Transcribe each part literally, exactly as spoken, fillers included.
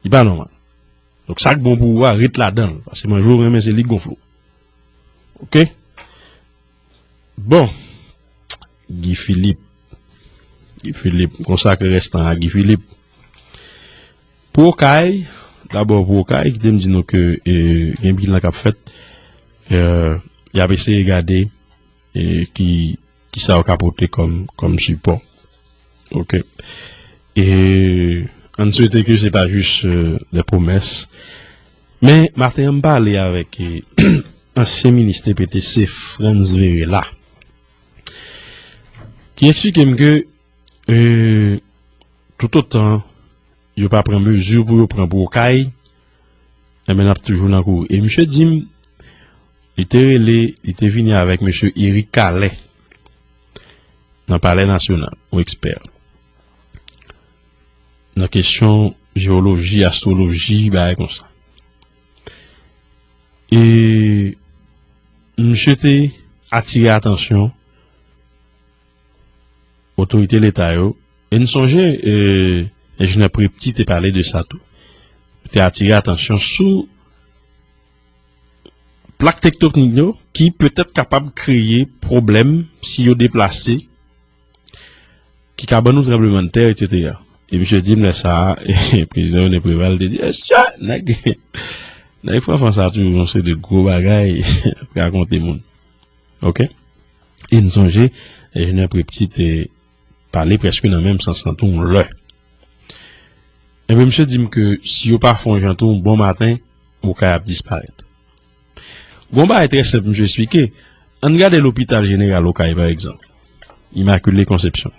Li pa nòmal. Donk, sa k bon pou ou a, ret ladan l. Paske manje w renmen, se li k gonfle w. Oke? Bon. Guy Philippe. Guy Philippe, m konsakre rès tan a Guy Philippe. Pou Okay, dabò pou Okay, kite m di nou ke, e, gen bilan k ap fèt, e, y ap eseye gade, e, ki, ki sa yo ka pote kòm, kòm sipò. Oke. E ann swete ke se pa jis, e, de pwomès. Men, maten an, m pale avèk, e, ansyen minis T P T C, Frantz Verela, ki eksplike m ke, e, toutotan yo pa pran mezi pou yo pran pou Okay, enben, n ap toujou nan kouri. E misye di m, li te rele, li te vini avèk mesye Eric Calais nan Palè Nasyonal, yon ekspè nan kesyon jewoloji, astwoloji, bagay konsa. E misye te atire atansyon otorite Leta yo. E n sonje, e, enjenyè Prepti te pale de sa tou. Te atire atansyon sou plak tektonik yo ki petèt kapab kreye pwoblèm si yo deplase, ki ka ban nou tranblemanntè, etsetera. E misye di m lè sa a, prezidan René Préval te di, "Èske nèg, nèg Fanfan sa toujou yon seri de gwo bagay ap rakonte moun." Oke? E n sonje, enjenyè Prepti te pale prèske nan menm sans lan tou yon lè. Ebyen, misye di m ke si yo pa fè yon jan tou, bon maten, Okay ap disparèt. Gon bagay trè senp, misye esplike. Ann gade lopital jeneral Okay, pa egzanp. Immaculée Conception.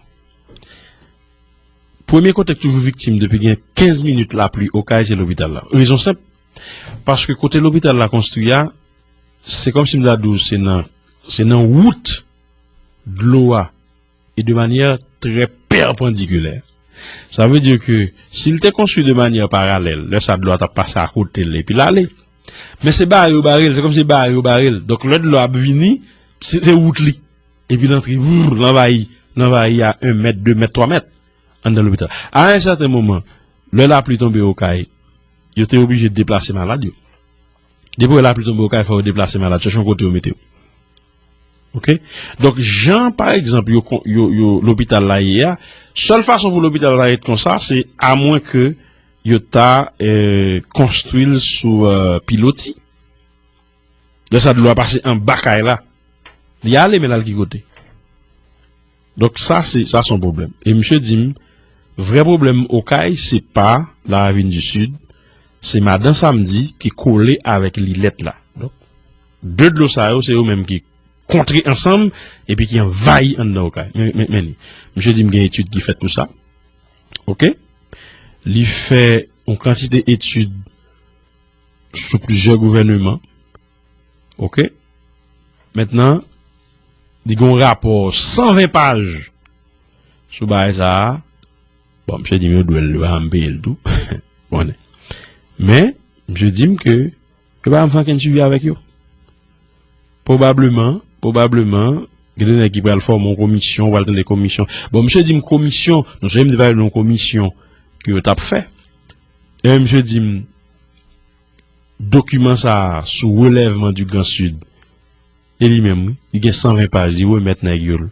Premye kote k toujou viktim depi gen kenz minit lapli Okay, se lopital la. Rezon senp, paske kote lopital la konstwi a, se kòmsi m ta di w se nan, se nan wout dlo a, e de manyè trè pèpandikilè. Sa vle di ke si l te konstwi de manyè paralèl, lè sa dlo a t ap pase akote l epi l ale. Men se bare yo bare l, se kòmsi bare yo bare l. Donk lè dlo a ap vini, se, se wout li. Epi l antre, vrr, l anvayi, l anvayi a en mèt, de mèt, twa mèt anndan lopital. A en sèten moman, lè lapli tonbe Okay, yo te oblije deplase malad yo. Depi w wè lapli tonbe Okay, fò yo deplase malad, chèche yon kote yo mete yo. Oke? Donk, jan, pa egzanp, yo, yo, yo, lopital la ye a, sèl fason pou lopital la ret konsa, se amwen ke yo ta, e, konstwi l sou, e, piloti. Lè sa dlo a pase anba kay la, li ale, men l al ki kote? Donk, sa, se, sa, se yon pwoblèm. E misye di m, vrè pwoblèm Okay, se pa Laravin di Sid, se Madan Samdi ki kole avèk Lilèt la. Donk, de dlo sa yo, se yo menm ki kontre ansanm epi ki anvayi anndan Okay. Men, men, men li. Misye di m gen etid ki fèt pou sa. Oke? Li fè yon kantite etid sou plizyè gouvèneman. Oke? Mentnan, li gen yon rapò san ven paj sou bagay sa a. Bon, misye di m yo dwe l, yo pa janm peye l tou. Konnen. Men, misye di m ke yo pa janm fè ankenn swivi avèk yo. Pwobableman, pwobableman, gen de nèg ki pral fòme yon komisyon, pral tande komisyon. Bon, misye di m komisyon, non sèlman m te pale de yon komisyon ke yo t ap fè. E misye di m, dokiman sa a sou relèvman di Gran Sid, e li menm, wi, li gen san ven paj, li remèt nèg yo l.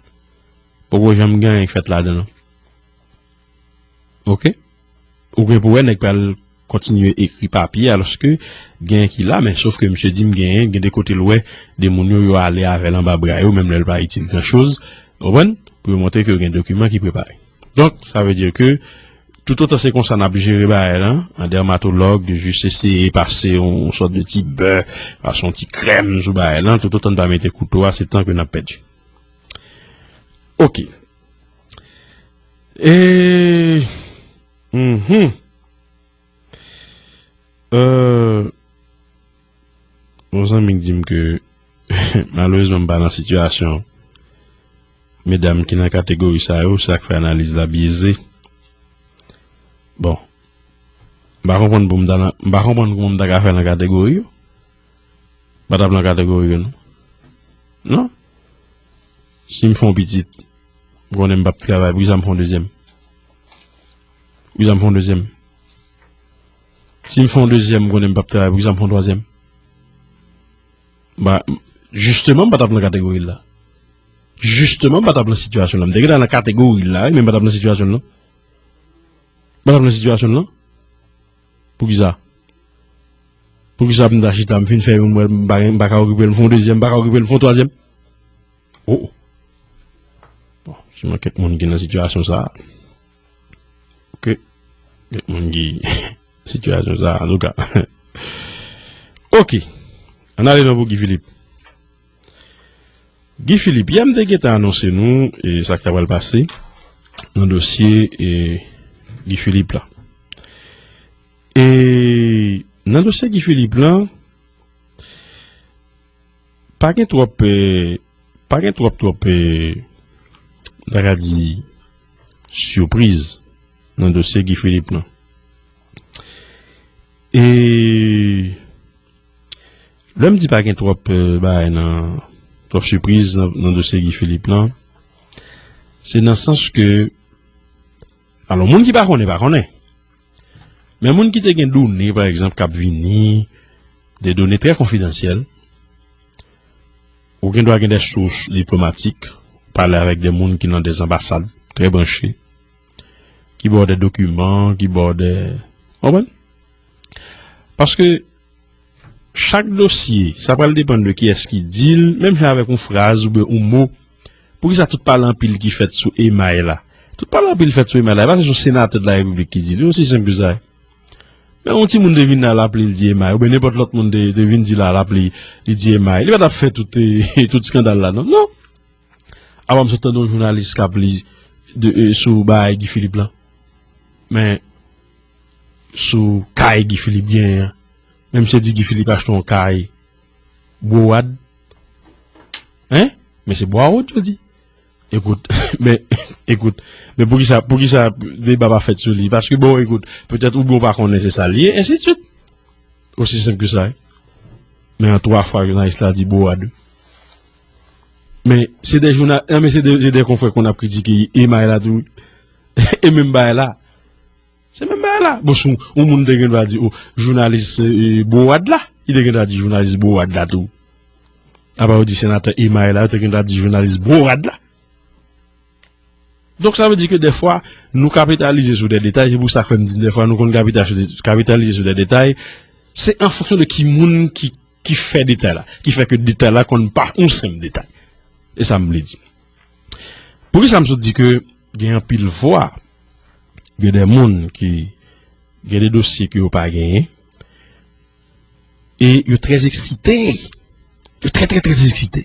Poko janm gen anyen k fèt ladan l, non. Oke? Ou gen pou wè nèg pral kontinye ekri papye, alòske gen ki la, men sof ke misye di m genyen, gen de kote l wè de moun yo, yo ale avè l anba bra yo, menm lè l pa itil gran choz, ou konprann? Pou yo montre ke yo gen dokiman ki prepare. Donk, sa vle di ke toutotan se konsa n ap jere bagay lan, an dèmatològ, de jis eseye pase yon sòt de ti bè, pase yon ti krèm sou bagay lan, toutotan n pa mete kouto a, se tan ke n ap pèdi. Oke. E, mhm. Euh, yon zanmi k di m ke, malerezman, m pa nan sitiyasyon medam ki nan kategori sa yo, sa k fè analiz la byeze. Bon, m pa konprann pou m ta nan, m pa konprann kòman m ta ka fè nan kategori yo. M pa t ap nan kategori yo, non. Non. Si m fè yon pitit, m konnen m p ap travay, poukisa m fè yon dezyèm? Poukisa m fè yon dezyèm? Si m fè yon dezyèm, m konnen m p ap travay, poukisa m fè yon twazyèm? Ba, jisteman, m pa t ap nan kategori l la. Jisteman, m pa t ap nan sitiyasyon l la. M te gentan nan kategori l la, wi, men m pa t ap nan sitiyasyon l lan. M pa t ap nan sitiyasyon l lan. Poukisa? Poukisa m ta chita, m fin fè youn, m wè m pa, m pa ka okipe l, m fè yon dezyèm, m pa ka okipe l, m fè yon twazyèm? Oh, oh. Bon, si mwen kèk moun ki nan sitiyasyon sa a. Ok. Kèk moun ki sitiyasyon sa a, antouka. Ok. Ann ale non pou Guy Philippe. Guy Philippe, yè m te gentan anonse nou e sa k ta pral pase nan dosye e Guy Philippe la. E nan dosye Guy Philippe la, pa gen twòp, eh, pa gen twòp, twòp, eh, m ta ka di, sipriz nan dosye Guy Philippe lan. E lè m di pa gen twòp, eh, bagay nan, twòp sipriz nan, nan dosye Guy Philippe lan, se nan sans ke, alò, moun ki pa konnen, pa konnen. Men moun ki te gen done, pa egzanp, k ap vini, de done trè konfidansyèl, ou gen dwa gen de sous diplomatik, pale avèk de moun ki nan de anbasad trè branche, ki ba w de dokiman, ki ba w de, w konprann? Paske chak dosye, sa pral depann de kiyès ki di l, menm jan avèk yon fraz oubyen yon mo. Poukisa tout pale anpil ki fèt sou emay la? Tout pale anpil fèt sou emay la, e pa se yon senatè de la repiblik ki di l, osi senp ke sa. Men yon timoun te vin la, l ap li, l di emay, oubyen nenpòt lòt moun te, te vin di la, l ap li, li di emay. Li pa t ap fè tout, eh, tout eskandal la, non. Non. Apa m sot tande yon jounalis k ap li de, eh, sou bagay Guy Philippe lan. Men, sou kay Guy Philippe genyen an. Men misye di Guy Philippe achte yon kay Broward. Hein? Men se Broward yo di. Ekout, men, ekout, men poukisa, poukisa deba pa fèt sou li? Paske, bon, ekout, petèt oubyen ou pa konnen se sa l ye, ensi de suit. Osi senp ke sa, wi. Men an twa fwa, jounalis la di Broward. Men se de jounal, non, men se de, se de konfrè konn ap kritike emay la tou, wi. E menm bagay la. Se menm bagay la. Bon, si yon moun te gen dwa di, o, jounalis, eh, Broward la, li te gen dwa di jounalis Broward la tou. Apa yo di senatè emay la, yo te gen dwa di jounalis Broward la. Donk, sa vle di ke dèfwa, nou kapitalize sou de detay, se pou sa k fè m di dèfwa, nou konn kapitalize, kapitalize sou de detay, se an fonksyon de ki moun ki, ki fè detay la, ki fè ke detay la konn pa yon senp detay. E sa m vle di. Poukisa m sot di ke gen anpil vwa, gen de moun ki, gen de dosye ke yo pa genyen, e yo trè eksite. Yo trè, trè, trè eksite.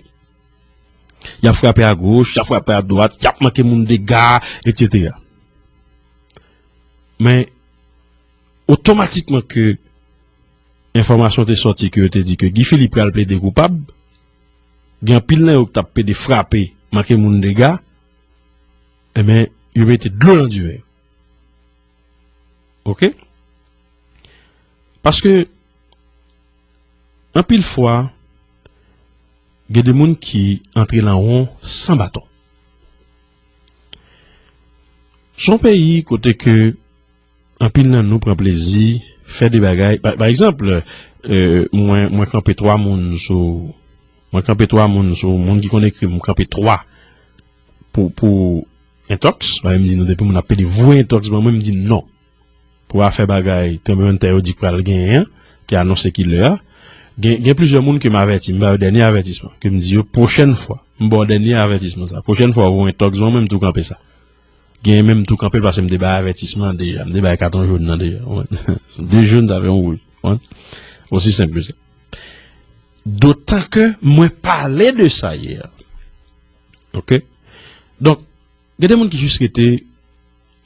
Y ap frape agoch, y ap frape adwat, y ap manke moun dega, etsetera. Men, otomatikman ke enfòmasyon te sòti ke yo te di ke Guy Philippe pral plede koupab, gen anpil nan yo ki t ap plede frape, manke moun dega, enben, yo mete dlo nan diven yo. Ok? Paske, anpil fwa, gen de moun ki antre nan won san baton. Se yon peyi kote ke anpil nan nou pran plezi fè de bagay. Pa, pa egzanp, eh, mwen, mwen kanpe twa moun sou, mwen kanpe twa moun sou, moun ki konn ekri m, mwen kanpe twa pou, pou entòks. Bagay m di non, depi moun ap pede voye entòks ban mwen, m di non. Pou afè bagay tranblemanntè yo di k pral genyen an, ki anonse kilè a, gen, gen plizyè moun ke m avèti, m ba yo dènye avètisman, ke m di yo, pwochèn fwa, m ba w dènye avètisman sa, pwochèn fwa w voye entòks ban mwen, m tou kanpe sa. Genyen menm m tou kanpe l paske m te bay avètisman deja, m te bay katon jòn nan deja, w konprann? De jòn, sa fè yon wouj, w konprann? Osi senp ke sa. Dotan ke mwen pale de sa yè. Ok? Donk, gen de moun ki jis rete,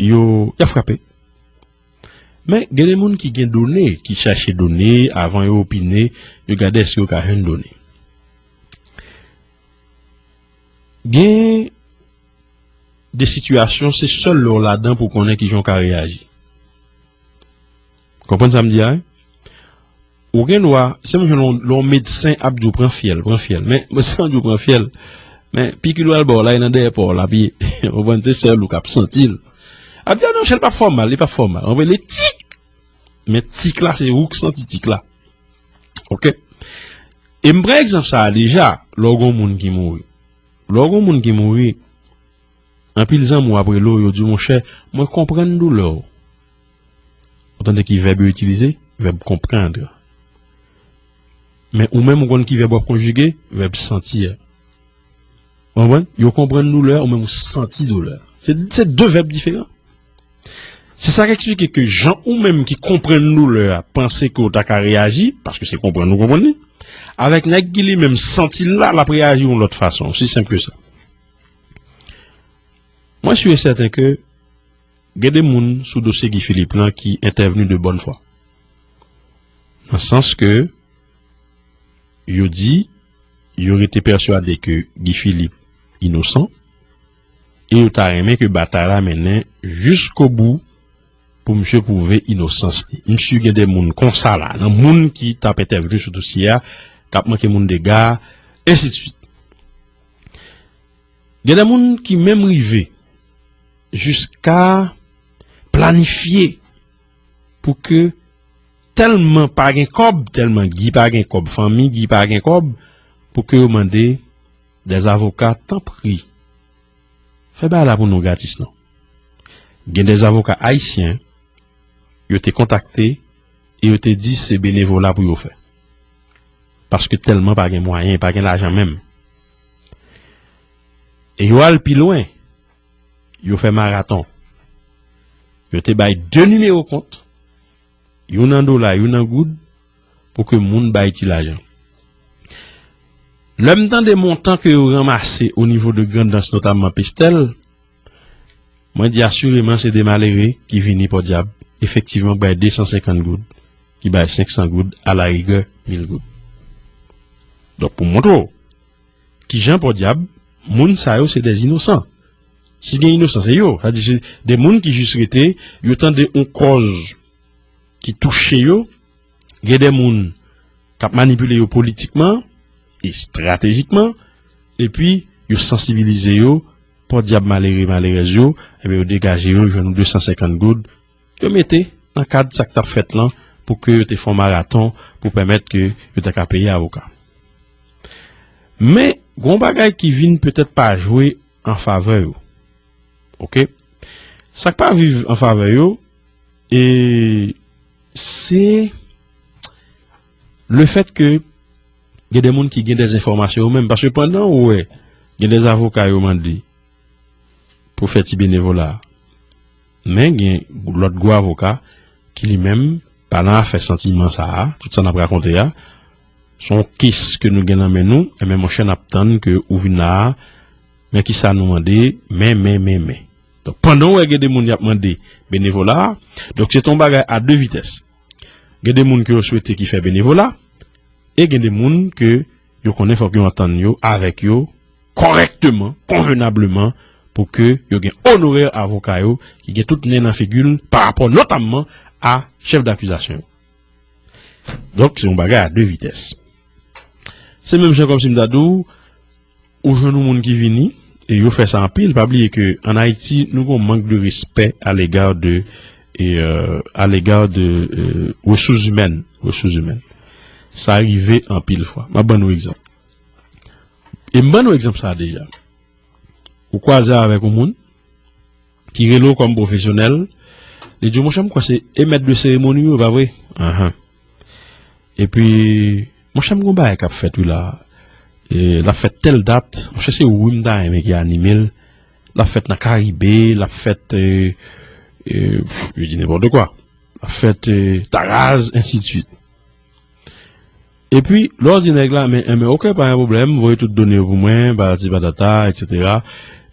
yo, y ap frape. Men, gen de moun ki gen done, ki chache done, avan yo opine, yo gade èske yo ka jwenn done. Gen de sitiyasyon, se sèl lè w ladan pou w konnen kijan w ka reyaji. Konprann sa m di a, wi? Ou gen dwa, se menm jan lè yon, lè yon medsen ap di w pran fyèl, pran fyèl. Men, medsen ap di w pran fyèl. Men, piki l al ba w la, e nan dèyè pa w l ap ye. Ou konprann, se sèl ou k ap santi l. Ap di, a non, fyèl p ap fè w mal, li p ap fè w mal. Ou konprann, li tik! Men tik la, se ou k santi tik la. Oke? E m pran egzanp sa a deja, lè w gen yon moun ki mouri. Lè w gen yon moun ki mouri, anpil zanmi w ap rele w, yo di w, monchè, mwen konprann doulè w. Ou tande ki vèb yo itilize? Vèb konprann. Men ou menm, ou konn ki vèb w ap konjige? Vèb santi a. Ou konprann? Yo konprann doulè a, ou menm ou santi doulè a. Se, se de vèb diferan. Se sa k eksplike ke jan ou menm ki konprann doulè a panse ke w ta ka reyaji, paske se konprann ou konprann li, avèk nèg ki li menm santi l la, l ap reyaji yon lòt fason. Osi senp ke sa. Mwen si e sèten ke gen de moun sou dosye Guy Philippe lan ki entèvni de bòn fwa. Nan sans ke yo di, yo rete pèswade ke Guy Philippe inosan, e yo ta renmen ke batay la mennen jiskobou pou misye pwouve inosans li. M si gen de moun konsa la, nan moun ki t ap entèvni sou dosye a, k ap manke moun dega, ensidswit. Gen de moun ki menm rive jiska planifye pou ke tèlman pa gen kòb, tèlman Guy pa gen kòb, fanmi Guy pa gen kòb, pou ke yo mande dè zavoka, tanpri, fè bagay la pou nou gratis non. Gen dè zavoka ayisyen, yo te kontakte e yo te di se benevola pou yo fè. Paske tèlman pa gen mwayen, pa gen lajan menm. E yo al pi lwen, yo fè maraton. Yo te bay de nimewo kont, youn an dola, youn an goud, pou ke moun bay ti lajan. Lè m tande montan ke yo ranmase o nivo de Grandans, notamman Pestèl, mwen di asireman se de malere ki vini Pòdyab, efektivman bay de san senkant goud, ki bay senk san goud, alarigè mil goud. Donk, pou montre w kijan Pòdyab, moun sa yo se de inosan. Si gen inosan, se yo. Sa di se de moun ki jis rete, yo tande yon kòz ki touche yo, gen de moun k ap manipile yo politikman, estratejikman, epi yo sansibilize yo, Pòdyab malere, malerèz yo, ebyen yo degaje yo, jwenn yon de san senkant goud, yo mete nan kad sa k t ap fèt lan, pou ke yo te fè yon maraton, pou pèmèt ke yo ta ka peye avoka. Men, gen yon bagay ki vin petèt pa jwe an favè yo. Oke? Sa k pa viv an favè yo, e se lefèt ke gen de moun ki gen de enfòmasyon yo menm. Paske pandan ou wè, gen de avoka yo mande pou fè ti benevola a. Men gen lòt gwo avoka ki li menm pa nan afè santiman sa a, tout sa n ap rakonte a, se yon kes ke nou gen nan men nou, enben monchè n ap tann ke ou vin la a, men kisa nou mande, men, men, men, men. Donk, pandan w wè gen de moun y ap mande benevola a, donk se te yon bagay a de vitès. Gen de moun ke yo swete ki fè benevola, e gen de moun ke yo konnen fòk yo antann yo avèk yo kòrèkteman, konvenableman, pou ke yo gen onorè avoka yo ki gen tout nen nan figi l pa rapò notamman a chèf dakizasyon yo. Donk, se yon bagay a de vitès. Se menm jan kòmsi m ta di w, ou jwenn yon moun ki vini, e yo fè sa anpil. Pa bliye ke ann Ayiti, nou gen yon mank de respè a lega de, e, euh, a lega de, euh, resous imèn, resous imèn. Sa rive anpil fwa. M ap ban nou egzanp. E m ban nou egzanp sa a deja. Ou kwaze avèk yon moun ki rele w kòm pwofesyonèl, li di w, monchè, m kwè se e mèt de seremoni yo, pa vre? Anhan. Epi, monchè, m gon bagay k ap fèt, wi, la. E, l ap fèt tèl dat. Monchè, se ou, wi, m ta renmen ki anime l. L ap fèt nan Karibe, l ap fèt, e, e, pff, yo di nenpòt kwa. L ap fèt, e, Taraz, ensidswit. Epi, lè w di nèg la, men, enben, oke, pa gen pwoblèm, voye tout done yo pou mwen, patati patata, etsetera.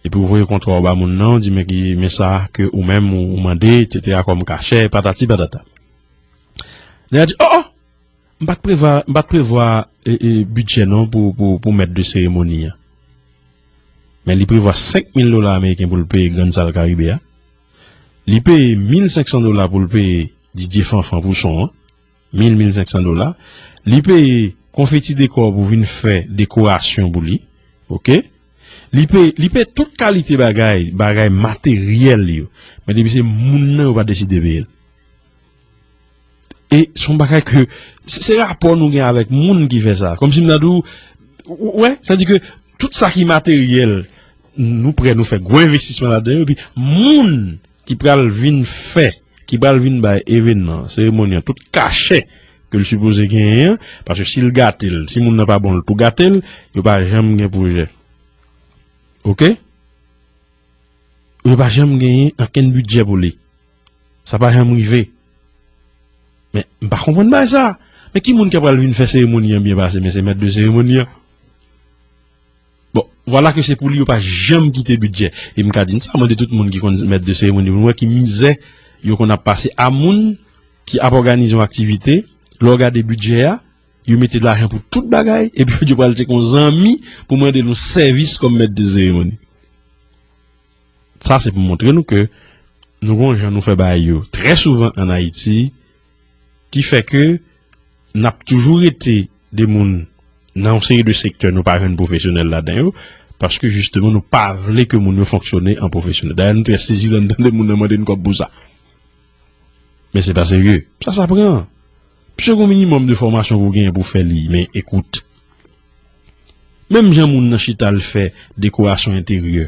Epi, ou voye kontra w ba moun nan, ou di, men ki, men sa ke ou menm, ou, ou mande, etsetera, kòm kachè, patati patata. Nèg la di, o, o, m pa t prevwa, m pa t prevwa, e, e, bidjè non pou, pou, pou mèt de seremoni an. Men li prevwa senk mil dola ameriken pou l peye grann sal Karibe a. Li peye mil senk san dola pou l peye Didier Fanfan pou son an. Mil, mil senk san dola. Li peye Konfeti Dekò pou vin fè dekorasyon pou li. Oke? Li peye, li peye tout kalite bagay, bagay materyèl yo. Men depi se moun nan, yo pa deside peye l. E se yon bagay ke se, se rapò nou gen avèk moun ki fè sa. Kòmsi m ta di w, ou wè, sa di ke tout sa ki materyèl, nou prè nou fè gwo envestisman ladan yo, epi moun ki pral vin fè, ki pral vin bay evènman, seremoni an, tout kachè ke l sipoze genyen an, paske si l gate l, si moun nan pa bon, l tou gate l, yo pa janm gen pwojè. Oke? Yo pa janm genyen ankenn bidjè pou li. Sa pa janm rive. Men, m pa konprann bagay sa. Men ki moun ki pral vin fè seremoni an byen pase? Men se mèt de seremoni an. Bon, vwala ke se pou li yo pa janm kite bidjè. E m ka di n sa, mande tout moun ki konn mèt de seremoni pou n wè ki mizè yo konn ap pase a moun ki ap òganize yon aktivite, lè w gade bidjè a, yo mete lajan pou tout bagay, epi yo pral tcheke yon zanmi pou mande l yon sèvis kòm mèt de seremoni. Sa se pou montre nou ke nou gon jan nou fè bagay yo trè souvan ann Ayiti, ki fè ke n ap toujou rete de moun nan yon seri de sektè nou pa jwenn pwofesyonèl ladan yo, paske jisteman nou pa vle ke moun yo fonksyone an pwofesyonèl. Dayè, nou trè sezi lè n tande moun nan mande n kòb pou sa. Men se pa serye. Sa, sa pran. Piske gon minimòm de fòmasyon pou w genyen pou w fè li. Men ekout, menm jan moun nan chita l fè dekorasyon enteryè,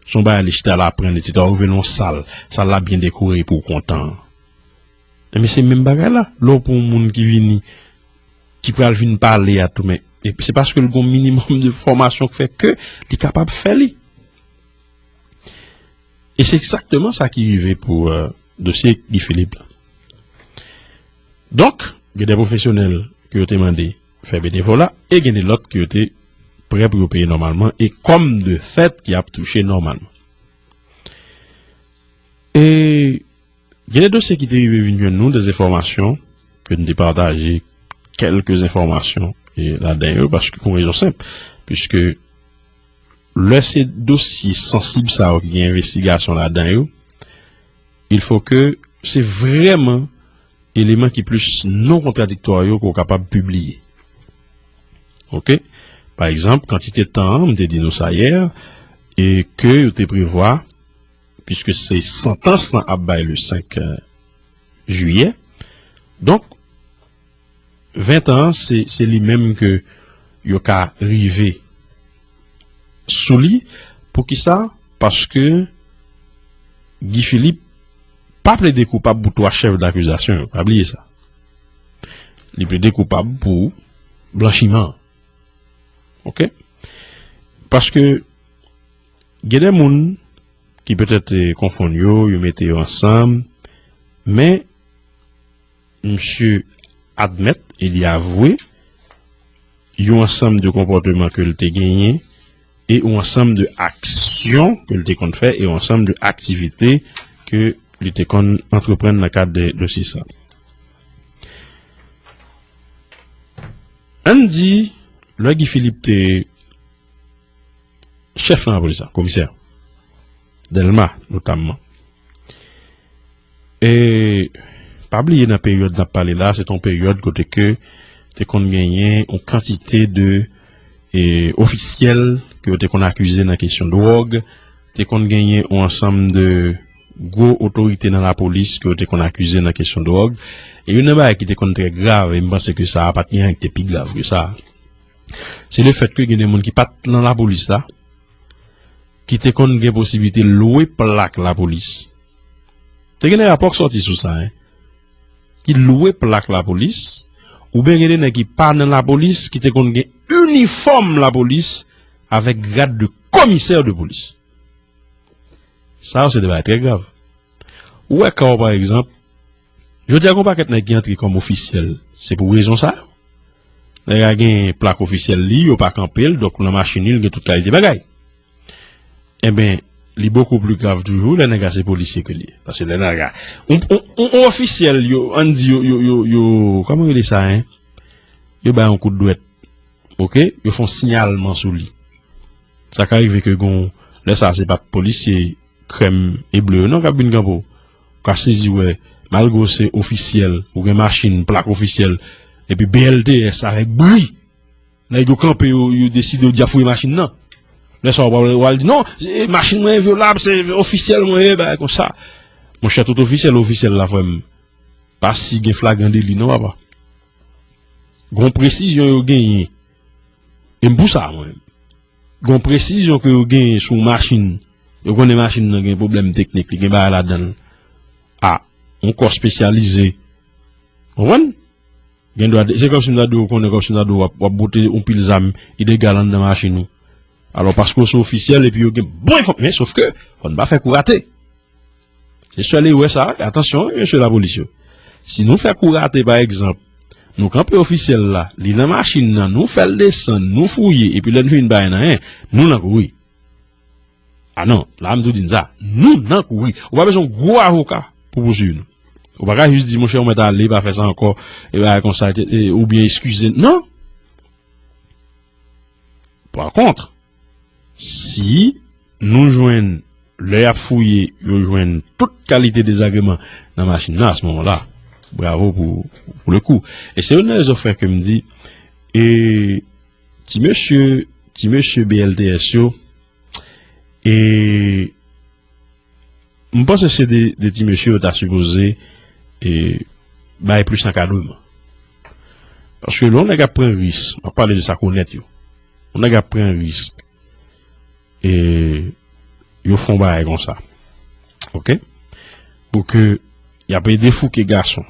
se yon bagay li chita l aprann, etsetera. Ou rive nan yon sal, sal la byen dekore epi w kontan. Ebyen, se menm bagay la. Lè w pran yon moun ki vini, ki pral vin pale a tou, men e se paske l gon minimòm de fòmasyon k fè ke li kapab fè li. E se egzakteman sa ki rive pou, euh, dosye Guy Philippe la. Donk, gen de pwofesyonèl ke yo te mande fè benevola, e gen de lòt ke yo te prè pou yo peye nòmalman, e kòm de fèt ki ap touche nòmalman. E gen de dosye ki te rive vin jwenn nou, de enfòmasyon, ke n te pataje kèlke enfòmasyon, e, ladan yo, paske pou yon rezon senp, piske lè se dosye sansib sa yo ki gen envestigasyon ladan yo, il faut que se vrèman eleman ki plis non kontradiktwa yo ke w kapab pibliye. Oke? Pa egzanp, kantite tan an, m te di nou sa yè, e ke yo te prevwa, piske se santans lan ap bay le senk, euh, jiyè. Donk, ven tan an, se, se li menm ke yo ka rive sou li. Poukisa? Paske Guy Philippe pa plede koupab pou twa chèf dakizasyon yo. Pa bliye sa. Li plede koupab pou blanchiman. Oke? Paske gen de moun ki petèt, eh, konfonn yo, yo mete yo ansanm, men misye admèt e li avwe yon ansanm de konpòteman ke l te genyen e yon ansanm de aksyon ke l te konn fè e yon ansanm de aktivite ke li te konn antreprann nan kad de dosye sa. Ann di, lè Guy Philippe te chèf nan lapolis la, komisè Dèlma, notamman. E pa bliye nan peryòd n ap pale la, se te yon peryòd kote ke te konn genyen yon kantite de, e, ofisyèl ke yo te konn akize nan kesyon dwòg, te konn genyen yon ansanm de gwo otorite nan lapolis ke yo te konn akize nan kesyon dwòg. E youn nan bagay ki te konn trè grav, e m panse ke sa a pa t gen anyen ki te pi grav ke sa, se le fèt ke gen de moun ki pa t nan lapolis la, ki te konn gen posiblite lwe plak lapolis. Te gen de rapò k sòti sou sa, en. Ki lwe plak lapolis, oubyen gen de nèg ki pa nan lapolis, ki te konn gen inifòm lapolis avèk grad de komisè de polis. Sa yo se de bagay trè grav. Ou wè ka w, pa egzanp, jodi a, gon pakèt nèg ki antre kòm ofisyèl. Se pou rezon sa yo. Nèg la gen plak ofisyèl li, yo pa kanpe l, donk nan machin li, li gen tout kalite bagay. Enben, li bokou pli grav toujou lè nèg la se polisye ke li ye. Paske lè nèg la, yon, yon, yon, yon ofisyèl, yo, ann di, yo, yo, yo, yo, kòman yo rele sa, en? Yo bay yon kout dwèt. Oke? Yo fè yon siyalman sou li. Sa ka rive ke gon, lè sa se pa polisye krèm e ble yo non k ap vin kanpe w. Ou ka sezi wè, malgre w se ofisyèl, ou gen machin, plak ofisyèl, epi B L T S avèk bri, nèg yo kanpe, yo, yo deside yo di y ap fouye machin nan. Lè sa w pral, w al di, "Non, e, machin mwen envyolab, se ofisyèl mwen ye," bagay konsa. Monchè, tout ofisyèl, ofisyèl la, frè m. pa si gen flagran deli non, papa. Gon presizyon yo genyen. E m pou sa, mwen. Gon presizyon ke yo genyen sou machin. Yo konnen machin nan gen pwoblèm teknik, li gen bagay ladan l. A, yon kò espesyalize. Konprann? Gen dwa, se kòmsi m ta di w, konnen kòmsi m ta di w, w ap, w ap bote yon pil zam ilegal anndan machin ou. Alò, paske w se ofisyèl epi yo gen bon enfòm-, men sof ke, fò n pa fè kou rate. Se sèl erè sa, atansyon, wi, mesye lapolis yo. Si nou fè kou rate, pa egzanp, nou kanpe ofisyèl la, li nan machin nan, nou fè l desann, nou fouye, epi lè n fin pa gen anyen, nou nan kouri. A non, la m tou di n sa, nou nan kouri. Ou pa bezwen yon gwo avoka pou pouswiv nou. Ou pa ka jis di, monchè, ou mèt ale, pa fè sa ankò, e bagay konsa, e, oubyen eskize n. Non! Pa kont, si nou jwenn, lè y ap fouye, yo jwenn tout kalite dezagreman nan machin nan, a se moman la, bravo pou, pou le kou. E se youn nan rezon fè ke m di, e, ti mesye, ti mesye B L T S yo, e, m panse se de, de ti mesye yo ta sipoze, e, bay plis ankadreman. Paske lè yon nèg ap pran risk, m ap pale de sa k onèt yo. Yon nèg ap pran risk, e, yo fè yon bagay konsa. Oke? Pou ke y ap ede fouke gason.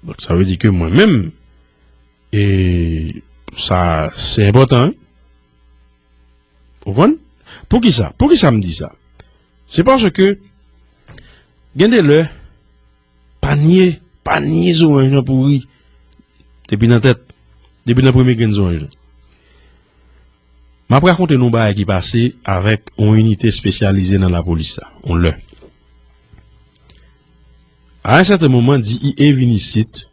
Donk, sa vle di ke mwen menm, e, sa, se enpòtan, wi. Ou konprann? Poukisa? Poukisa m di sa? Se paske gen de lè, pa nye, pa nye zoranj nan pouri. Depi nan tèt, depi nan premye grenn zoranj lan. M ap rakonte nou yon bagay ki pase avèk yon inite espesyalize nan lapolis la, yon lè. A yon sèten moman, D E A vin isit,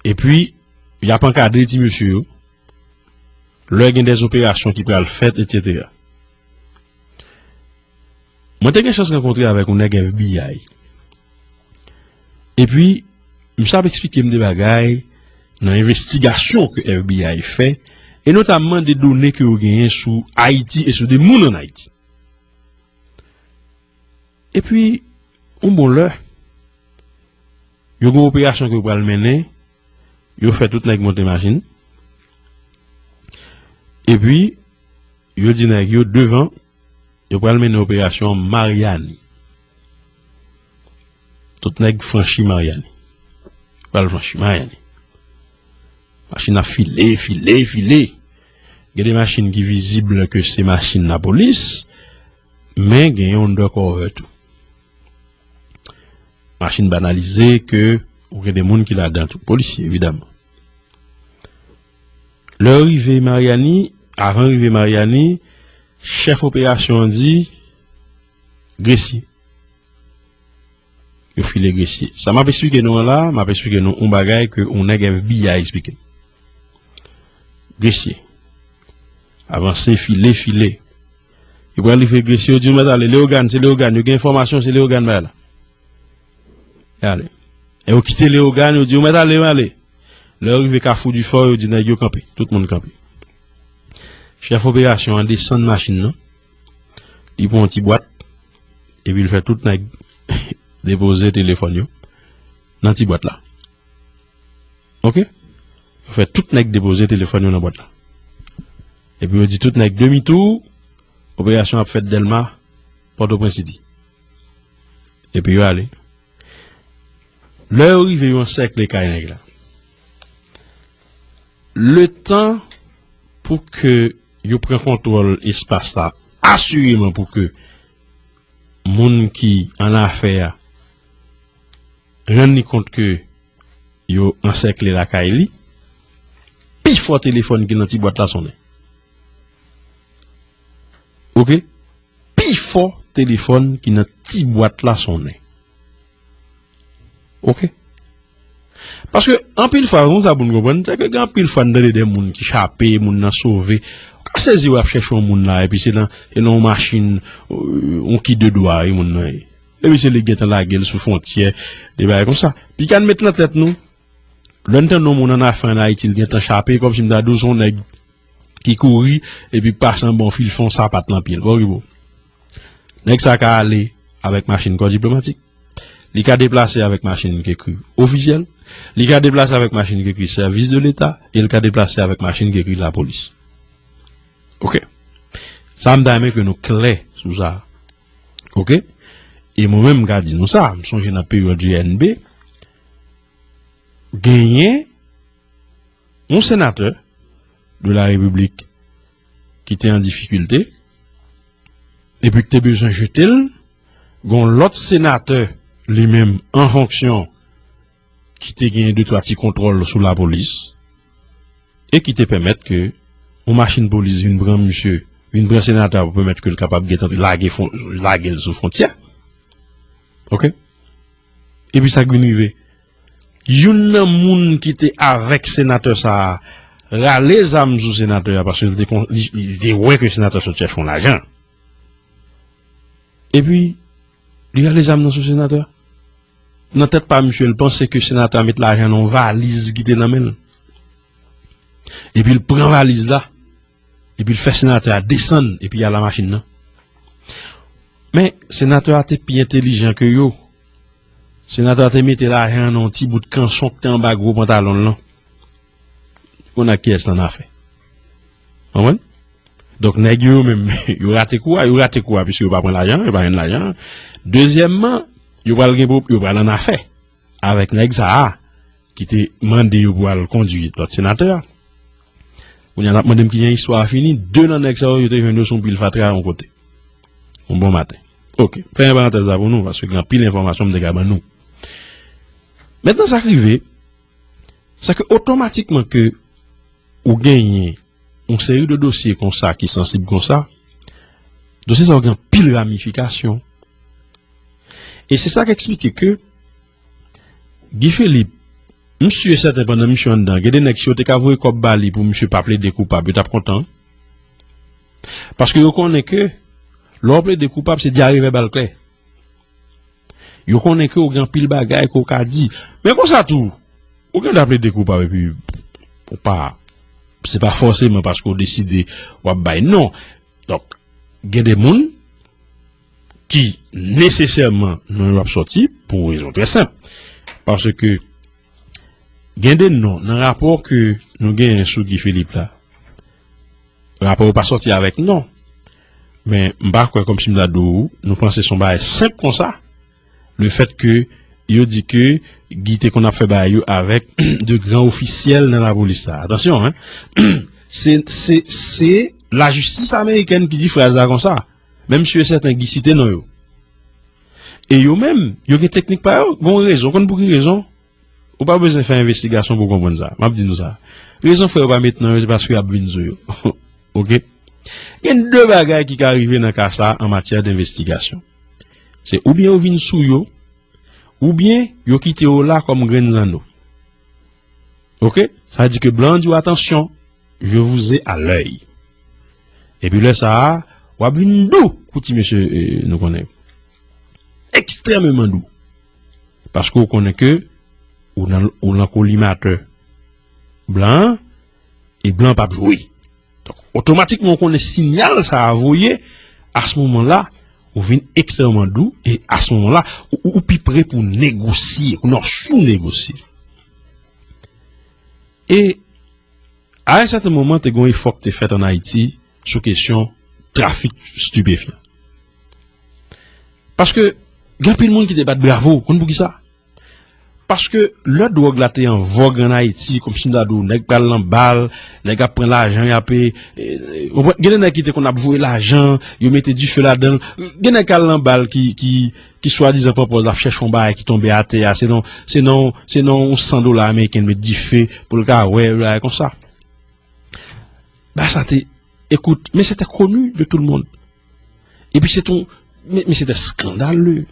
epi y ap ankadre ti mesye yo, lè gen dè operasyon ki pral fèt, etsetera. Mwen te gen chans rankontre avèk yon nèg F B I. Epi, misye ap eksplike m de bagay nan envestigasyon ke F B I fè, e notamman de done ke yo genyen sou Ayiti e sou de moun ann Ayiti. Epi, yon bon lè, yo gen yon operasyon ke yo pral mennen, yo fè tout nèg monte machin. Epi, yo di nèg yo devan, yo pral mennen operasyon Maryani. Tout nèg franchi Maryani. Pral franchi Maryani. Machin ap file, file, file. Gen de machin ki vizib ke se machin lapolis, men gen yon undercover tou. Machin banalize ke ou gen de moun ki ladan tou. Polisye, evidaman. Lè yo rive Maryani, avan rive Maryani, chèf operasyon an di, Gresye. Yo file Gresye. Sa m ap eksplike nou an la, m ap eksplike nou yon bagay ke yon nèg F B I eksplike m. Gresye. Avanse, file, file. Yo pral rive Gresye, yo di, "Yo mèt ale, Leyogàn, se Leyogàn, yo gen enfòmasyon, se Leyogàn bagay la." Yo ale. E yo kite Leyogàn, yo di, "Yo mèt ale, yo ale." Lè yo rive Kafou Difò, yo di nèg yo kanpe. Tout moun kanpe. Chèf operasyon an desann machin nan. Li pran yon ti bwat. Epi l fè tout nèg depoze telefòn yo nan ti bwat la. Oke? Yo fè tout nèg depoze telefòn yo nan bwat la. Epi yo di tout nèg demi tou, operasyon ap fèt Dèlma, Pòtoprens Siti. Epi yo ale. Lè yo rive, yo ansèkle kay nèg la. Letan pou ke yo pran kontwòl espas la, asireman pou ke moun ki an afè a rann li kont ke yo ansèkle lakay li, pi fò telefòn ki nan ti bwat la sonnen. Oke? Pi fò telefòn ki nan ti bwat la sonnen. Oke? Paske anpil fwa, nou sa pou n konprann, se ke gen anpil fwa n tande de moun ki chape, moun nan sove. Ou ka sezi w ap chèche yon moun la, epi se nan, se nan yon machin, euh, yon ki de dwa, wi, moun nan ye. Epi se li gentan lage l sou fwontyè, de bagay konsa. Piga n met nan tèt nou, lè n tande yon moun an afè ann Ayiti, l gentan chape, kòmsi m ta di w se yon nèg ki kouri, epi pase anba yon fil fè yon sapat nan pye l. Bon, ki bon. Nèg sa ka ale avèk machin kò diplomatik. Li ka deplase avèk machin ki ekri ofisyèl, li ka deplase avèk machin ki ekri sèvis de leta, e li ka deplase avèk machin ki ekri lapolis. Oke. Sa m ta renmen ke nou klè sou sa. Oke. E mwen menm m ka di nou sa, m sonje nan peryòd G N B, genyen yon senatè de la Repiblik ki te an difikilte, epi ki te bezwen jete l, gon lòt senatè li menm an fonksyon ki te gen de twa ti kontwòl sou lapolis, e ki te pèmèt ke yon machin polis vin pran misye, vin pran senatè a pou pèmèt ke l kapab gentan lage fon, lage l sou fwontyè. Oke? Epi sa k vin rive? Youn nan moun ki te avèk senatè sa a rale zam sou senatè a paske li te, kon- li, li te wè ke senatè a sot chèche yon lajan. Epi, li rale zam nan sou senatè a. Nan tèt pa misye, l panse ke senatè a met lajan nan yon valiz ki te nan men l. Epi l pran valiz la, epi l fè senatè a desann, epi y al a machin nan. Men, senatè a te pi entelijan ke yo. Senatè a te mete lajan nan yon ti bout kanson ki te anba gwo pantalon l lan. Ou konn ak kiyès l annafè. Konprann? Donk, nèg yo, yo menm, yo rate kou a, yo rate kou a, piske yo pa pran lajan, yo pa jwenn lajan. Dezyèmman, yo pral gen, yo pral annafè avèk nèg sa a ki te mande yo pou al kondui lòt senatè a. Kounye a, n ap mande m kijan istwa a fini. De nan nèg sa yo, yo te jwenn yo sou yon pil fatra yon kote. Yon bon maten. Oke. Fèmen parantèz la pou nou, paske gen anpil enfòmasyon m te ka ban nou. Mentnan, sa k rive, se ke otomatikman ke ou genyen yon seri de dosye konsa ki sansib konsa, dosye sa yo gen anpil ramifikasyon. E se sa k eksplike ke Guy Philippe, m si e sèten pandan misye anndan, gen de nèg si yo te ka voye kòb ba li pou misye pa plede koupab, yo t ap kontan. Paske yo konnen ke lè w plede koupab, se dyare vèbal klè. Yo konnen ke w gen anpil bagay ke w ka di. Men konsa tou, ou gen dwa plede koupab epi ou pa, se pa fòseman paske w deside w ap bay non. Donk, gen de moun ki nesesèman non yo ap sòti pou yon rezon trè senp. Paske gen de non nan rapò ke nou genyen sou Guy Philippe la. Rapò yo pa sòti avèk non. Men m pa kwè kòmsi m ta di w, nou panse se yon bagay senp konsa. Le fèt ke yo di ke Guy te konn ap fè bagay yo avèk de gran ofisyèl nan lapolis la. Atansyon, en. Se, se, se lajistis amerikèn ki di fraz la konsa. Menm si e sèten Guy site non yo. E yo menm, yo gen teknik pa yo, gen yon rezon. Konn pou ki rezon? Ou pa bezwen fè envestigasyon pou w konprann sa. M ap di nou sa. Rezon fè yo pa met non yo, se paske y ap vin sou yo. Oke? Gen de bagay ki ka rive nan ka sa a an matyè denvestigasyon. Se oubyen yo vin sou yo, oubyen yo kite yo la kòm grenn zanno. Oke? Sa vle di ke blan an di w, "Atansyon, je vous ai à l'œil." Epi lè sa a, w ap vin dou pou ti mesye, eh, nou konnen yo. Ekstrèmeman dou. Paske w konnen ke ou nan, ou nan kolimatè blan an, e blan p ap jwe. Donk, otomatikman, w konnen siyal sa a voye, a se moman la, ou vin ekstrèmeman dou, e a se moman la, ou, ou, ou pi pre pou negosye, pou nan sou negosye. E, a yon sèten moman, te gen yon efò ki te fèt ann Ayiti sou kesyon trafik stipefyan. Paske, gen anpil moun ki te bat bravo, konn pou ki sa? Paske lè dwòg la te an vòg ann Ayiti, kòmsi m ta di w, nèg pral nan bal, nèg ap pran lajan, y ap, e, e, ou konprann? Gen de nèg ki te konn ap voye lajan, yo mete dife ladan l. Gen nèg k al nan bal ki, ki, ki swadizan pran pòz l ap chèche yon bagay ki tonbe atè a, se nan, se nan, se nan yon san dola ameriken l met dife pou l ka wè, yon bagay konsa. Bagay sa te, écoute, mais c'était connu de tout le monde. Epi se ton, mais, mais c'était scandaleux.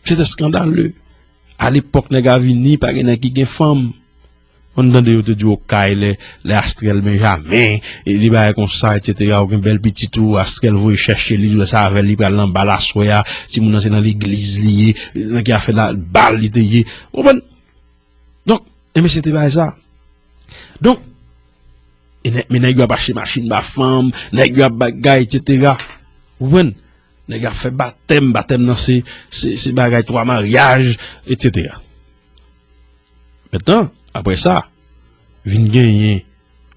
C'était scandaleux. A lepòk, nèg a vini, pa gen nèg ki gen fanm. Konn tande yo te di w kay lè, lè Astrèl Benjamen, e li bagay konsa, etsetera. Ou gen bèl pitit ou, Astrèl voye chèche li, jwe sa avè l, li pral nan bal aswè a, timoun nan se nan legliz li ye, nan ki afè la, bal li te ye. Ou konprann? Donk, enben se te bagay sa. Donk, e nè-, men nèg yo ap achte machin ba fanm, nèg yo ap bagay, etsetera. Ou konprann? Nèg ap fè batèm, batèm nan se, se, se bagay twa maryaj, etsetera. Mentnan, apre sa, vin genyen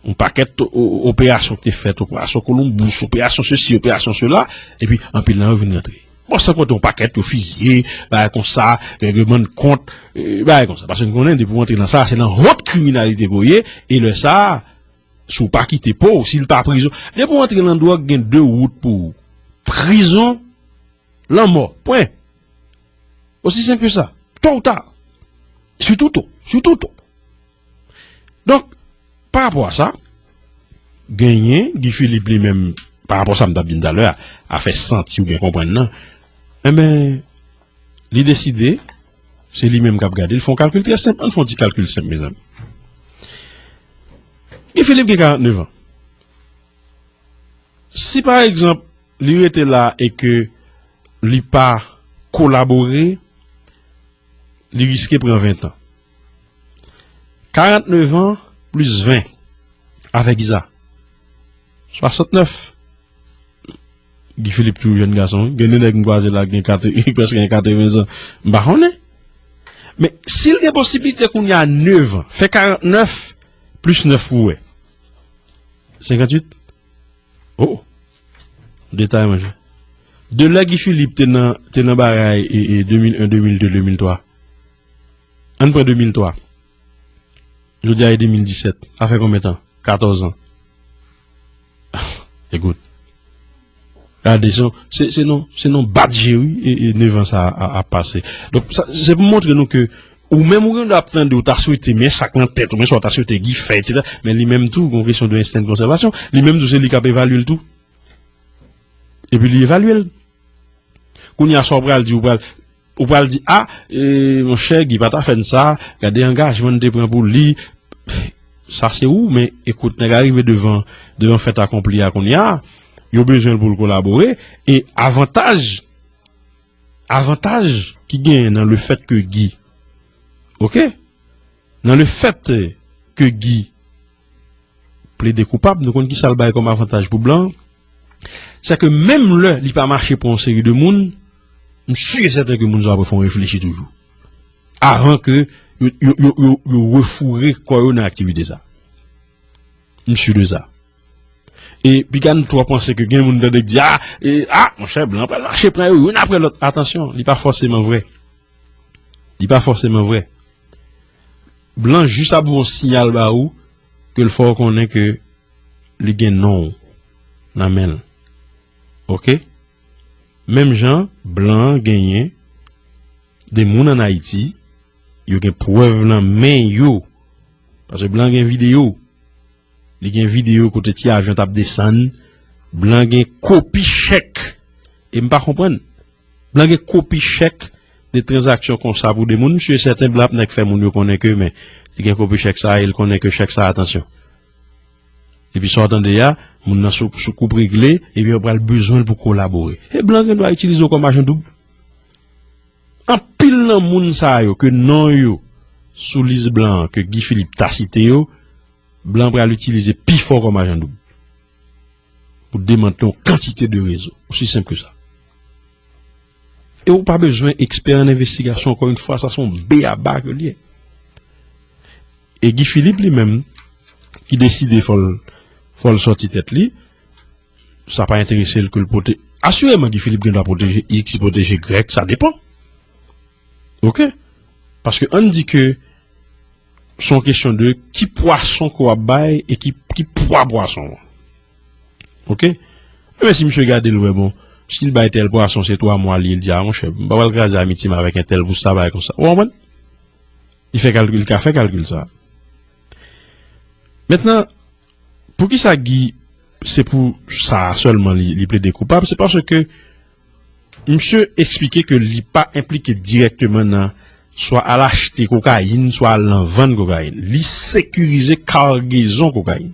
yon pakèt o-, o-, operasyon ki te fèt, operasyon Columbus, operasyon sesi, operasyon sela, epi anpil nan yo vin rantre. Bon, san konte yon pakèt yo fizye, bagay konsa, règleman de kont, eh, bagay konsa. Paske nou konnen, depi w antre nan sa, se nan wont kriminalite ke w ye, e lè sa, si w pa kite po w, si l pa prizon, depi w antre nan dwòg, gen de wout pou ou. Prizon, lanmò. Pwen. Osi senp ke sa. To ou ta. Sitou to. Sitou to. Donk, pa rapò a sa, genyen Guy Philippe li menm, pa rapò sa m t ap di n talè a, a fè santi oubyen konprann nan, enben, li deside, se li menm k ap gade, l fè yon kalkil trè senp. Ann fè yon ti kalkil senp, mezanmi. Guy Philippe gen karantnèf an. Si, pa egzanp, li rete la e ke li pa kolabore, li riske pran ven tan. Karantnèf an plis ven, avèk Iza, swasantnèf. Guy Philippe toujou jèn gason, wi. Gen de nèg m kwaze la, gen katre, prèske gen katreven zan. M pa konnen. Men, si l gen posiblite kounye a nèf an, fè karantnèf plis nèf pou wè. Senkantuit? Oh! Detay, monchè. De lè Guy Philippe te nan, te nan bagay, e, e, de mil en, de mil de, de mil twa. Ann pran de mil twa. Jodi a e de mil disèt. Sa fè konbyen tan? Katòz an. Ekout. Gade, se, se, se non, se non bat je, wi, e, e nèf an sa a, a, a pase. Donk, sa, se pou montre nou ke ou menm ou gen dwa ap tande, ou ta swete, men sa k nan tèt ou, men sa w ta swete Guy fè, etsetera. Men li menm tou, gon kesyon de ensten de konsèvasyon. Li menm tou, se li k ap evalye l tou. Epi li evalye l. Kounye a, sa w pral di, ou pral, ou pral di, a, e, monchè, Guy pa ta fè n sa, gade angajman n te pran pou li. Sa se ou, men ekout, nèg a rive devan, devan fèt akonpli a kounye a, yo bezwen l pou l kolabore, e avantaj, avantaj ki genyen nan le fèt ke Guy, oke? Nan le fèt ke Guy plede koupab, nou konn ki sa l bay kòm avantaj pou blan, se ke menm lè li pa mache pou yon seri de moun, m si e sèten ke moun sa yo ap fè yon reflechi toujou. Avan ke yo, yo, yo, yo, yo refoure kò yo nan aktivite sa. M si de sa. E piga n twò panse ke gen moun tande k di, a, e, a, monchè, blan pral mache pran yo youn apre lòt. Atansyon, li pa fòseman vrè. Li pa fòseman vrè. Blan jis ap voye yon siyal ba ou ke l fè w konnen ke li gen non w nan men l. Oke? Menm jan, blan an genyen de moun ann Ayiti, yo gen prèv nan men yo. Paske blan an gen videyo. Li gen videyo kote ti avyon t ap desann. Blan gen kopi chèk. E m pa konprann. Blan gen kopi chèk de tranzaksyon konsa pou de moun. M si e sèten blan ap nèk fè moun yo konnen ke, men, li gen kopi chèk sa e l konnen ke chèk sa, atansyon. Epi sa w tande a, moun nan sou, sou koup regle, epi yo pral bezwen l pou kolabore. E blan gen dwa itilize w kòm ajan doub. Anpil nan moun sa yo ke non yo sou lis blan an, ke Guy Philippe ta site yo, blan pral itilize pi fò kòm ajan doub pou demantle yon kantite de rezo. Osi senp ke sa. E ou pa bezwen ekspè an envestigasyon, ankò yon fwa, sa se yon beyaba ke l ye. E Guy Philippe li menm, ki deside fò l, fò l sòti tèt li, sa pa enterese l ke l pwote-, asireman, Guy Philippe gen dwa pwoteje X, pwoteje Y, sa depann. Oke? Paske ann di ke se yon kesyon de ki pwason ke w ap bay e ki, ki pwa pwason an. Oke? Men si misye gade l wè, bon, si l bay tèl pwason, se twa mwa li ye, l di, a, monchè, m pa pral kraze amitye m avèk entèl pou sa, bagay konsa. Ou konprann? Li fè kalkil, li ka fè kalkil sa. Mentnan, poukisa Guy, se pou sa sèlman li, li plede koupab? Se paske misye eksplike ke li pa enplike dirèkteman nan swa al achte kokayin, swa al nan vann kokayin. Li sekirize kagezon kokayin.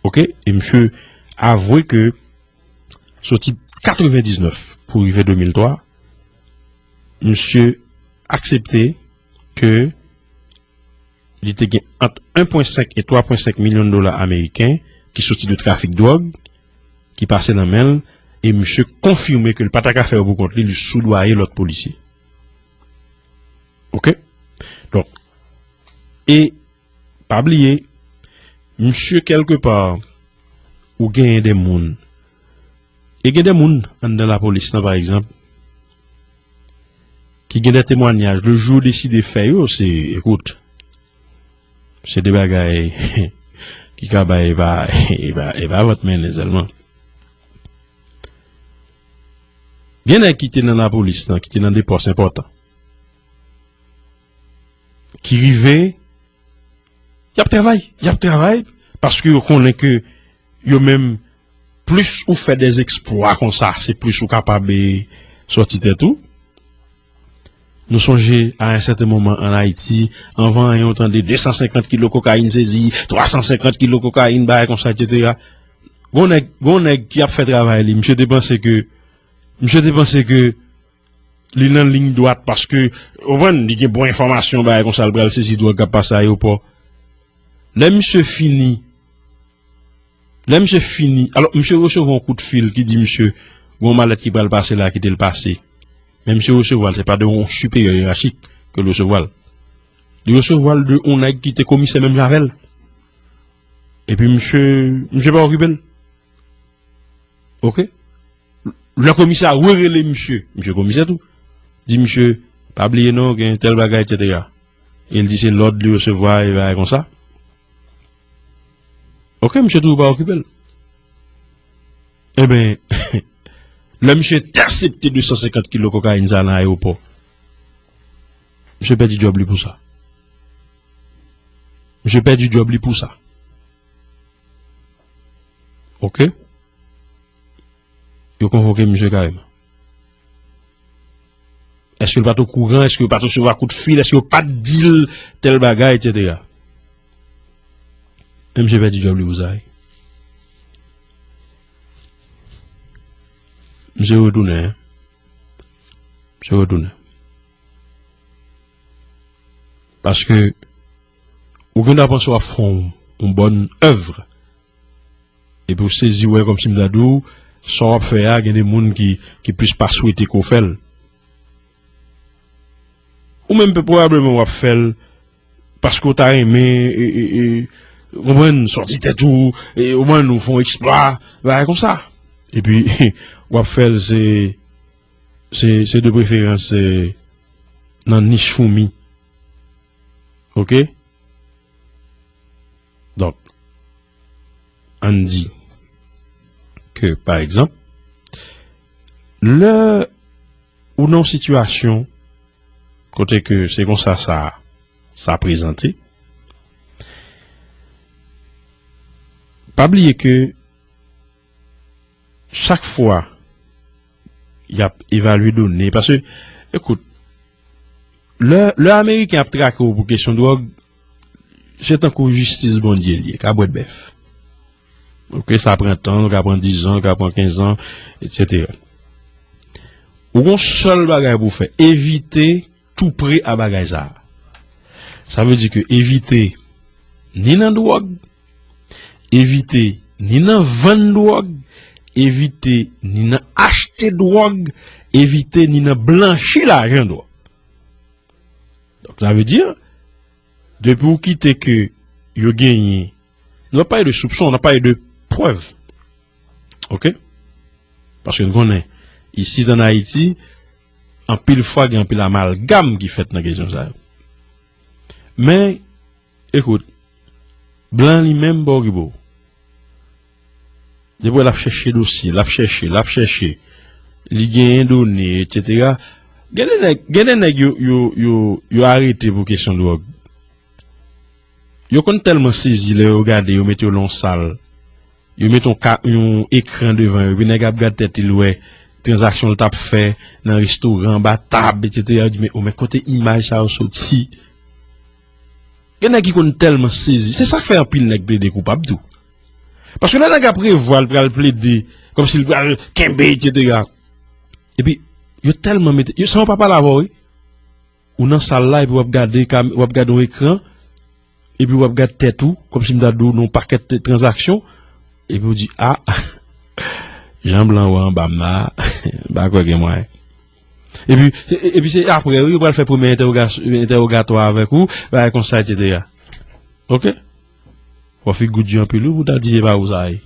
Oke? E misye avwe ke soti katrevendiznèf pou rive de mil twa, misye aksepte ke li te gen ant en pwen senk e twa pwen senk milyon dola ameriken ki soti de trafik dwòg ki pase nan men l, e misye konfime ke l pa ta ka fè yo pou kont li, li soudwaye lòt polisye. Oke? Donk, e pa bliye, misye, kèlkepa, ou genyen de moun. E gen de moun anndan lapolis lan, pa egzanp, ki gen de temwanyaj, le jou yo deside fè yo, se, ekout, se de bagay ki ka bay, e pa, e pa, e pa vant mennen sèlman. Gen nèg ki te nan lapolis lan, ki te nan de pòs enpòtan, ki rive, y ap travay, y ap travay, paske yo konnen ke yo menm, plis ou fè de eksplwa konsa, se plis ou kapab, e, sòti tèt ou. Nou sonje, a yon sèten moman ann Ayiti, anvan anyen, ou tande de san senkant kilo kokayin sezi, twa san senkant kilo kokayin, bagay konsa, etsetera. Gon nèg, gon nèg ki ap fè travay li, misye te panse ke, misye te panse ke li nan liy dwat paske, ou konprann, li gen bon enfòmasyon, bagay konsa, l pral sezi dwòg k ap pase ayewopò. Lè misye fini, lè misye fini, alò, misye resevwa yon kout fil ki di misye, gon malèt ki pral pase la, kite l pase. Men misye resevwa l, se pa de yon siperyè yerachik ke l resevwa l. Li resevwa l de yon nèg ki te komisè menm jan avè l. Epi misye, misye pa okipe l. Oke? Lè komisè a rerele misye, misye komisè tou, di misye, pa bliye non, gen tèl bagay, etsetera. E l di se lòd li resevwa e bagay konsa. Oke, misye toujou pa okipe l. Enben, lè misye entèsepte de san senkant kilo kokayin sa nan ayewopò, misye pèdi djòb li pou sa. Misye pèdi djòb li pou sa. Oke? Yo konvoke misye kareman. Èske l pa t okouran? Èske yo pa t resevwa kout fil? Èske yo pa t di l tèl bagay, etsetera? Men misye pèdi djòb li pou sa, wi. Misye retounen, en. Misye retounen. Paske ou gen dwa panse w ap fè yon, yon bòn èv. Epi w sezi wè kòmsi m ta di w, sa w ap fè a, gen de moun ki, ki plis pa swete ke w fè l. Ou menm pe-, pwobableman w ap fè l paske w ta renmen, e, e, e, w konprann, sòti tèt ou, e, w konprann, ou fè yon eksplwa, bagay konsa. Epi, w ap fè l, se, se, se de preferans, se nan nich foumi. Oke? Donk, ann di ke, pa egzanp, lè ou nan yon sitiyasyon kote ke se konsa sa, sa prezante, pa bliye ke chak fwa y ap evalye done, paske, ekout, lè, lè Ameriken ap trake w pou kesyon dwòg, se tankou jistis Bondye l ye, kabwèt bèf. Oke, sa pran tan, l ka pran diz an, l ka pran kenz an, etsetera. Ou gon sèl bagay pou w fè, evite tou pre a bagay sa a. Sa vle di ke evite ni nan dwòg, evite ni nan vann dwòg, evite ni nan achte dwòg, evite ni nan blanchi lajan dwòg. Donk, sa vle di, depi w kite ke yo genyen, nou ap pale de soupson, nou ap pale de prèv. Oke? Paske nou konnen, isit ann Ayiti, anpil fwa gen anpil amalgam ki fèt nan kesyon sa yo. Men, ekout, blan li menm pa okipe w. Depi w wè l ap chèche dosye, l ap chèche, l ap chèche, li genyen done, etsetera. Gen de nèg, gen de nèg yo, yo, yo, yo arete pou kesyon dwòg. Yo konn tèlman sezi lè yo gade, yo mete yo nan yon sal, yo mete yon ka-, yon ekran devan yo, epi nèg ap gad tèt li, l wè tranzaksyon l t ap fè nan restoran, anba tab, etsetera. Yo di, men, o, men kote imaj sa yo soti? Gen nèg ki konn tèlman sezi. Se sa k fè anpil nèg plede koupab tou. Paske lè nèg ap revwa l pral plede, kòmsi l pral kenbe, etsetera. Epi, yo tèlman mete, yo, san yo pa pale avè w, wi. Ou nan sal la, epi w ap gade kam-, w ap gade yon ekran, epi w ap gade tèt ou, kòmsi m ta di w nan yon pakèt tranzaksyon, epi w di, a, Jan blan ou anba m la, m pa kwè gen mwayen. Epi, e- epi se apre, wi, yo pral fè premye entèwoga- entèwogatwa avèk ou, bagay konsa, etsetera. Ok? Fò figi w di anpil, wi, pou ta di se pa ou sa ye.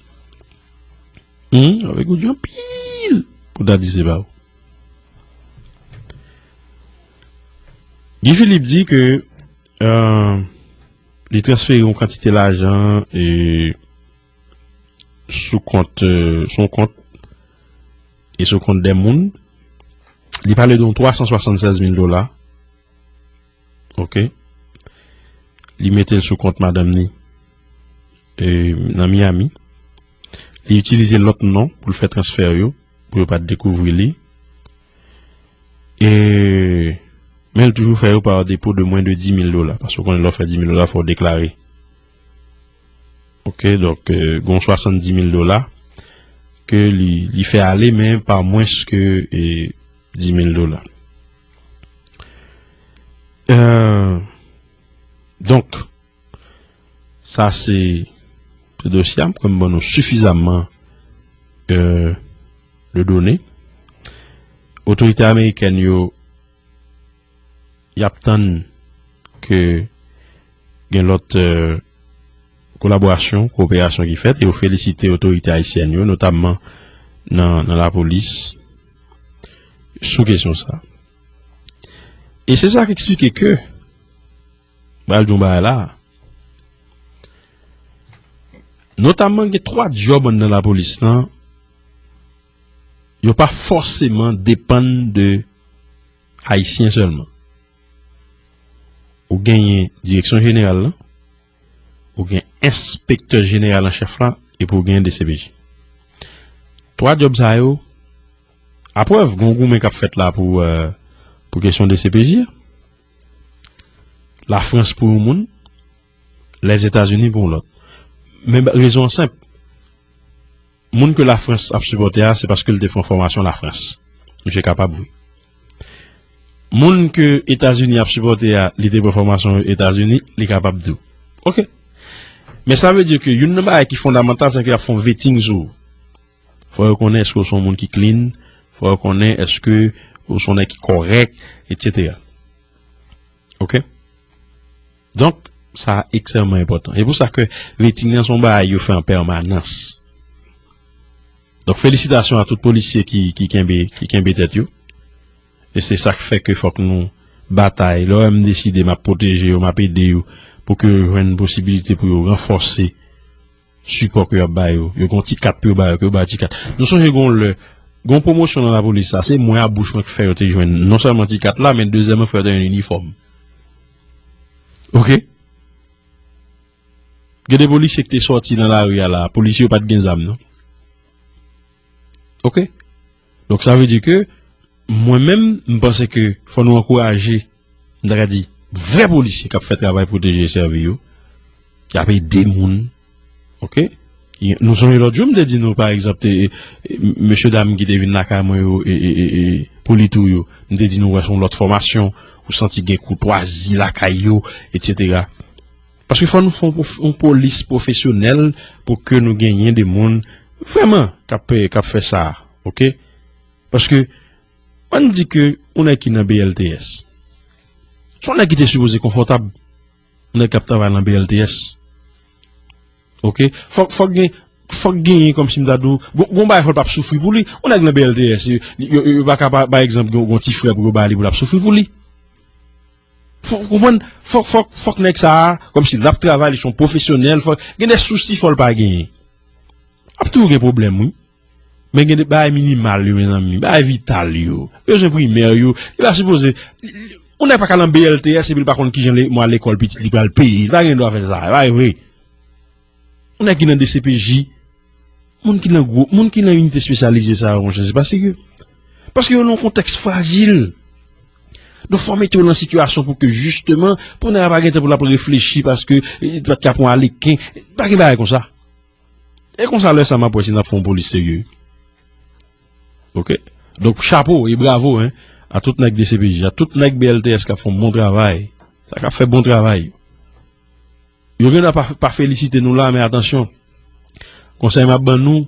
Hmm? Fò figi w di anpil pou ta di se pa ou. Guy Philippe di ke, euh, li transfere yon kantite lajan e sou kont, euh, sou yon kont e sou kont de moun. Li pale de yon twa san swasannsèz mil dola. Ok. Li mete l sou kont madanm ni, e, nan Miami. Li itilize lòt non pou l fè transfè yo, pou yo pa t dekouvri li. E, men l toujou fè yo pa depo de mwen de dis mil dola, paske w konnen lè w fè dis mil dola, fò w deklare. Ok, donk, euh, gon swasanndis mil dola ke li, li fè ale, men pa mwens ke, e, dis mil dola. Euh, donk, sa se, se dosye a, m kwè m ban nou sifizaman, euh, de done. Otorite amerikèn yo, y ap tann ke gen lòt, euh, kolaborasyon, koperasyon ki fèt, e yo felisite otorite ayisyèn yo, notamman nan, nan lapolis, sou kesyon sa. E se sa k eksplike ke, m pral di yon bagay la, notamman gen twa djòb anndan lapolis lan, yo pa fòseman depann de Ayisyen sèlman. Ou genyen direksyon jeneral lan, ou gen enspektè jeneral an chèf la, epi ou gen D C P J. Twa djòb sa yo, aprèv, gon goumen k ap fèt la pou, euh, pou kesyon D C P J a. Lafrans pou yon moun, Lèzetazini pou yon lòt. Men ba- rezon an senp. Moun ke Lafrans ap sipòte a, se paske l te pran fòmasyon Lafrans. Misye kapab, wi. Moun ke Etazini ap sipòte a, li te pran fòmasyon Etazini, li kapab tou. Ok. Men sa vle di ke youn nan bagay ki fondamantal, se ke y ap fè yon vetting sou ou. Fò yo konnen èske w se yon moun ki clean, fò yo konnen èske w se yon nèg ki kòrèk, etsetera. Ok? Donk, sa ekstrèmman enpòtan. E pou sa ke vetting nan se yon bagay yo fè an pèmanans. Donk, felisitasyon a tout polisye ki, ki kenbe, ki kenbe tèt yo. E se sa k fè ke fòk nou batay. Lè w wè m deside m ap pwoteje yo, m ap ede yo pou ke yo jwenn posibilite pou yo ranfòse sipò ke y ap ba yo. Yo gen yon ti kat pou yo ba yo, ke yo ba yo ti kat. Nou sonje gen yon lè, gen yon pwomosyon nan lapolis la, se mwen a bouch mwen k fè yo te jwenn non sèlman ti kat la, men dezyèmman fè yo te jwenn inifòm. Ok? Gen de polisye ki te sòti nan lari a la, polisye yo pa t gen zam non. Ok? Donk sa vle di ke mwen menm, m panse ke fò nou ankouraje, m ta ka di, vrè polisye k ap fè travay pwoteje e sèvi yo, k ap ede moun. Ok? Nou sonje lòt jou, m te di nou, pa egzanp, te, e, mesye dam ki te vin lakay mwen yo, e, e, e, e, pou li tou yo, m te di nou, wè, se yon lòt fòmasyon, ou santi gen koutwazi lakay yo, etsetera. Paske fò nou fè yon pwof- yon polis pwofesyonèl pou ke nou genyen de moun vrèman k ap, k ap fè sa, ok? Paske, ann di ke yon nèg ki nan B L T S, se yon nèg ki te sipoze konfòtab, yon nèg k ap travay nan B L T S, ok? Fòk, fòk gen, fòk genyen kòmsi m ta di w, gon, gon bagay fò l p ap soufri pou li. Yon nèg nan B L T S, yo, yo, yo pa ka, pa, pa egzanp, gon, gon ti frè pou yo ba li pou l ap soufri pou li. Fò, ou konprann? Fòk, fòk, fòk nèg sa a, kòmsi l ap travay, li se yon pwofesyonèl, fòk, gen de sousi fò l pa genyen. Ap toujou gen pwoblèm, wi. Men gen de bagay minimal yo, mezanmi, bagay vital yo, bezwen primè yo, li pa sipoze, yon nèg pa ka nan B L T S epi l pa konn kijan le, mwa lekòl pitit li pral peye, li pa gen dwa fè sa, e pa vre. Yon nèg ki nan D C P J, moun ki nan gwo, moun ki nan inite espesyalize sa yo, monchè, se pa serye. Paske yo nan yon kontèks frajil. Donk, fò mete yo nan sitiyasyon pou ke, jisteman, pou nèg la pa gen tan pou l ap reflechi, paske, e, pa t ka pran aleken, pa gen bagay konsa. E konsa, lè sa, m ap wè si n ap fè yon polis serye. Ok? Donk, chapo e bravo, en, a tout nèg D C P J, a tout nèg B L T S k ap fè yon bon travay. Sa k ap fè bon travay. Yo gen dwa pa, pa felisite nou la, men atansyon. Konsèy m ap ban nou,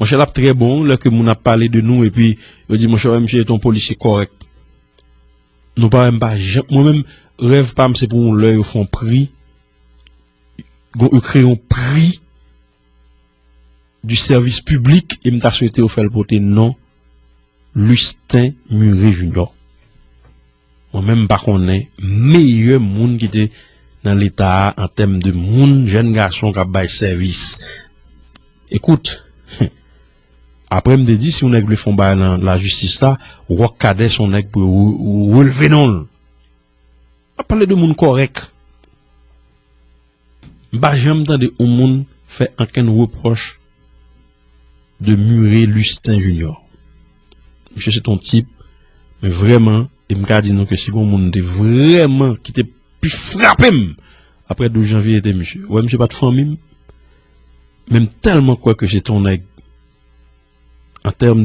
Monchè, l ap trè bon lè ke moun ap pale de nou epi yo di, monchè, wè, misye se yon polisye kòrèk. Nou pa wè, m pa janm, mwen menm, rèv pa m se pou yon lè yo fè yon pri, yo kreye yon pri du service public e m ta swete yo fè l pote non Lustin Muré Junior. Mwen menm, m pa konnen meyè moun ki te nan leta a an tèm de moun, jèn gason k ap bay sèvis. Ekout, apre m te di, si yon nèg vle fè yon bagay nan lajistis la, Rock Cadet se yon nèg pou yo re- releve non l. Ap pale de moun kòrèk. M pa janm tande yon moun fè ankenn repwòch de Muré Lustin Junior. Misye se ton tip, men vrèman, e m ka di nou ke si gon moun te vrèman ki te pi frape m apre douz janvye, e te misye. Ou wè, misye pa t fanmi m, men m tèlman kwè ke se ton nèg an tèm